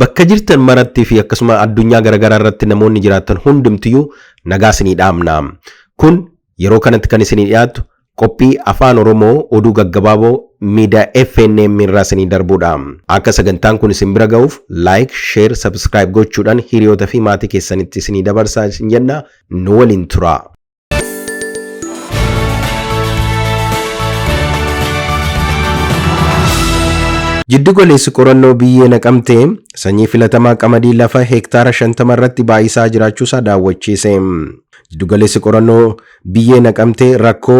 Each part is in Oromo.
Bakka jirtan maratti fi akkasuma addunyaa garaagaraa irratti namoonni jiraatan hundumtiyyuu nagaa isinii dhaamna. Kun yeroo kanatti kan isinii dhiyaatu qophii Afaan Oromoo oduu gaggabaaboo miidiyaa FNM irraa isinii darbudha. Akka sagantaan kun isin bira ga'uuf like, share, subscribe gochuudhaan hiriyoota fi maatii keessanitti isinii dabarsaa isin jenna, nu waliin tura. Jiddu galeessi qorannoo biyyee Naqamtee sanyii filatamaa qamadii lafa heektaara 50 irratti baay'isaa jiraachuusaa daawwachiise. Jiddu galeessi qorannoo biyyee Naqamtee rakkoo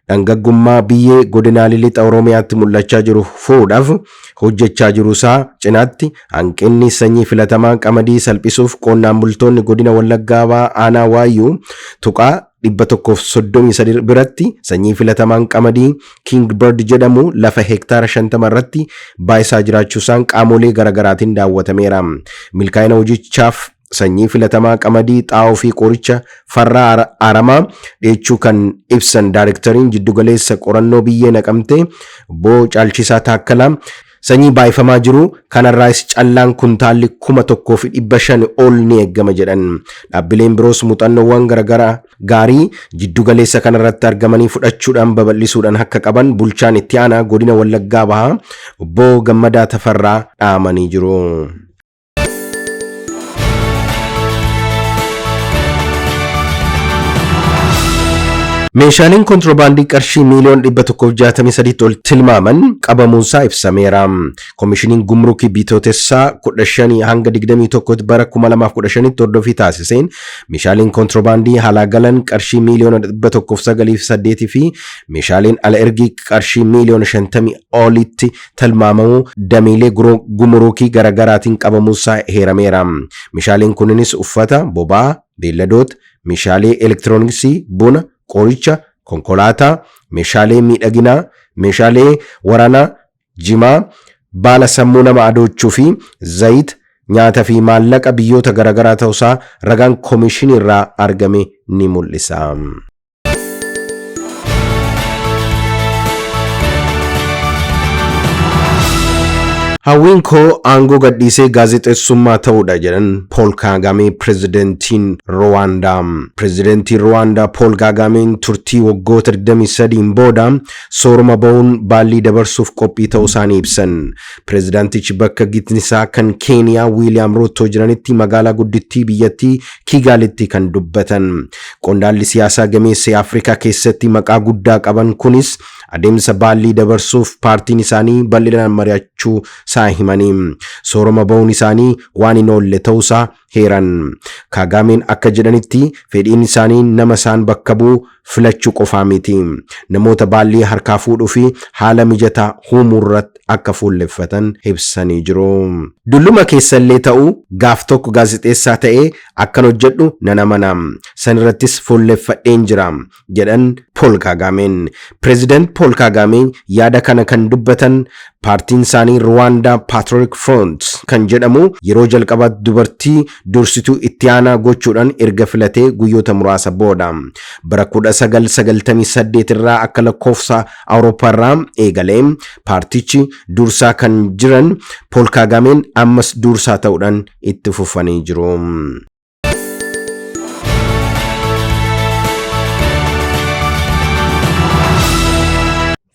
dhangaggummaa biyyee godinaalee lixa Oromiyaatti mul'achaa jiru furuudhaaf hojjechaa jiruusaa cinaatti hanqinni sanyii filatamaa qamadii salphisuuf qonnaan bultoonni godina Wallaggaa Bahaa aanaa Waayyuu tuqaa 133 biratti sanyii filatamaan qamadii King Bird jedhamu lafa hektaara 50 irratti baay'isaa jiraachuusaan qaamolee garaagaraatiin daawwatameera. Milkaa'ina hojichaaf sanyii filatamaa qamadii, xaa'oo fi qoricha farra aramaa dhiyeechuu kan ibsan Daarektariin Jiddugaleessa Qorannoo Biyyee Naqamtee Obbo Caalchisaa Taakkalaa, sanyii baay'ifamaa jiru kanarraayis callaan kuntaalli 1,500 ol ni eegama jedhan. Dhaabbileen biroos muuxannoowwan garagaraa gaarii jiddugaleessa kanarratti argamanii fudhachuudhaan babal'isuudhaan akka qaban bulchaan itti aanaa godina Wallaggaa Bahaa Obbo Gammadaa Tafarraa dhaamanii jiru. Meeshaaleen kontirobaandii qarshii miiliyoona 163 ol tilmaaman qabamuunsaa ibsameera. Komishiniin Gumrukii Bitootessaa 15 hanga 21 bara 2015tti hordoffii taasiseen meeshaaleen kontirobaandii alaa galan qarshii miiliyoona 109 fi meeshaaleen ala ergii qarshii miiliyoona 50 olitti tilmaamamu dameelee gumuruukii garaagaraatiin qabamuunsaa heerameera. Meeshaaleen kunniinis uffata, boba'aa, beelladoota, meeshaalee elektirooniksii, buna, qoricha, konkolaataa, meeshaalee miidhaginaa, meeshaalee waraanaa, jimaa, baala sammuu nama adoochuu fi zayita, nyaata fi maallaqa biyyoota garaagaraa ta'uusaa ragaan komishinii irraa argame ni mul'isa. Hawwiin koo aangoo gadhiisee gaazexeessummaa ta'uudha jedhan Pool Kaagaamee pirezidentiin Ruwaandaa. Pirezidentiin Ruwaandaa Pool Kaagaameen turtii waggoota 23n booda sooroma ba'uun baallii dabarsuuf qophii ta'uu isaanii ibsan. Pirezidaantichi bakka gitnisaa kan Keeniyaa Wiiliyaam Ruuttoo jiranitti magaalaa guddittii biyyattii Kigaalitti kan dubbatan. Qondaalli siyaasaa gameessi Afrikaa keessatti maqaa guddaa qaban kunis adeemsa baallii dabarsuuf paartiin isaanii bal'inaan mari'achuu isaa himanii, sooroma ba'uun isaanii waan hin oolle ta'uusaa heeran. Kaagaameen akka jedhanitti fedhiin isaanii nama isaan bakka bu'u filachuu qofaa miti. Namoota baallii harkaa fuudhuu fi haala mijataa uumuurratti akka fuulleffatan ibsanii jiru. Dulluma keessallee ta'u gaaf tokko gaazexeessaa ta'ee akkan hojjedhu nan amana. Sanirrattis fuulleffadheen jira, jedhan Pool Kaagaameen. Pireezidant Pool Kaagaamee yaada kana kan dubbatan paartiin isaanii Ruwaandaa Patriotic Front kan jedhamu yeroo jalqabaatti dubartii dursituu itti aanaa gochuudhaan erga filatee guyyoota muraasa booda. Bara 1998 irraa akka lakkoofsa Awurooppaa irraa eegalee paartichi dursaa kan jiran Pool Kaagaameen ammas dursaa ta'uudhaan itti fufanii jiru.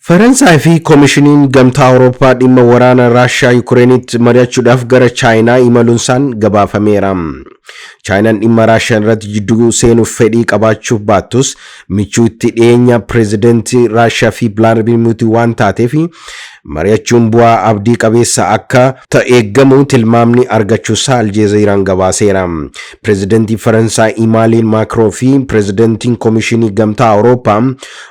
Faransaay fi Komishiniin Gamtaa Awurooppaa dhimma waraana Raashiyaa Yukireenitti mari'achuudhaaf gara Chaayinaa imaluunsaan gabaafameera. Chaayinaan dhimma Raashiyaa irratti jidduu seenuuf fedhii qabaachuuf baattus michuu itti dhiyeenya pireezidantii Raashiyaa fi Vilaadimiir Puutiin waan taateef mari'achuun bu'aa abdii qabeessa akka ta'e eeggamu tilmaamni argachuusaa Aljeeziiraan gabaaseera. Pireezidantii Faransaay Imaaleen Maakiroo fi pireezidantiin Komishinii Gamtaa Awurooppaa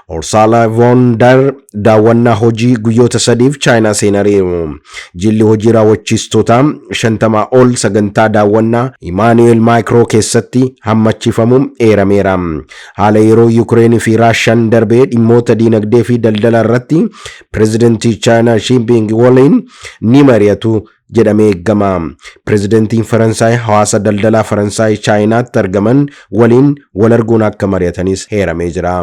Ursula von der daawwannaa hojii guyyoota sadiif Chaayinaa seenaniiru. Jilli hojii raawwachiistootaa 50 ol sagantaa daawwannaa Imaanu'eel Maakiroo keessatti hammachiifamu eerameera. Haala yeroo Yuukireen fi Raashiyaan darbee dhimmoota diinagdee fi daldalaa irratti pireezidantii Chaayinaa Shiinping waliin ni mari'atu jedhamee eegama. Pireezidantiin Faransaay hawaasa daldalaa Faransaay Chaayinaatti argaman waliin wal arguun akka mari'atanis heeramee jira.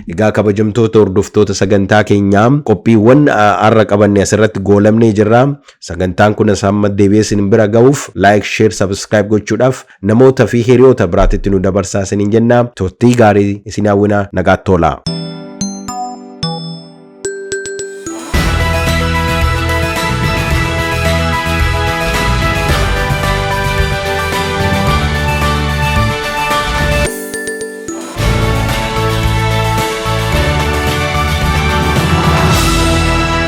Egaa kabajamtoota hordoftoota sagantaa keenyaa, qophiiwwan har'a qabanne asirratti goolamnee jirra. Sagantaan kun amma deebi'ee isin bira ga'uuf like, share, subscribe gochuudhaaf namoota fi hiriyoota biraatitti nu dabarsaa isiniin jenna. Turtii gaarii isin hawwina, nagaatti tola.